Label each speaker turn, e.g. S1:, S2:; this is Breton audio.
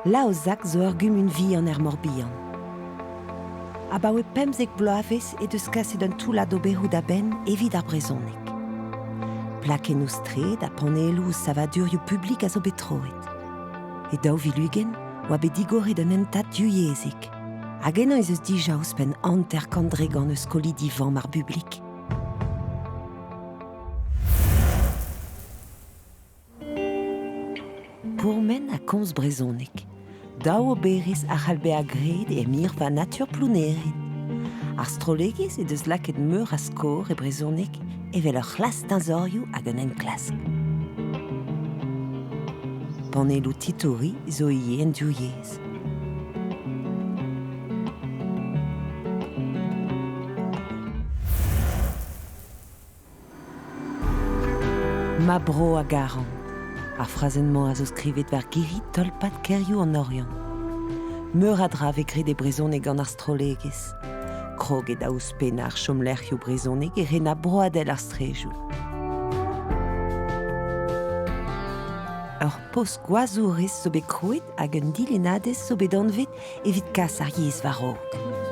S1: Laozac zo ur gumun vihan er Mor-Bihan. Abaoe 15 bloavezh he deus kaset un toullad oberoù da benn evit ar brezhoneg. Plakennoù straed ha panelloù savadurioù publik a zo bet troet. E 2020 oa bet digoret un hentad divyezhek. Hag ennañ ez eus dija ouzhpenn 50% eus skolidi vamm ar bublik. Pourmen ha komz brezhoneg. Daou oberezh a c'hall bezañ graet e mirva natur Plounerin. Ar strollegezh he deus lakaet meur a skor e brezhoneg evel ur c'hlas teñzorioù hag un enklask. Panelloù titouriñ zo ivez en div yezh. Ma bro a garan. Ar frazenn-mañ a zo skrivet war girri tolpad kêrioù an Oriant. Meur a dra vez graet e brezhoneg gant ar strollegezh. Kroget da ouzhpennañ ar chomlec'hioù brezhonek e renabl broadel ar strejoù. Ur post gwazourez zo bet krouet hag un dilennadez zo bet anvet evit kas ar yezh war-raok.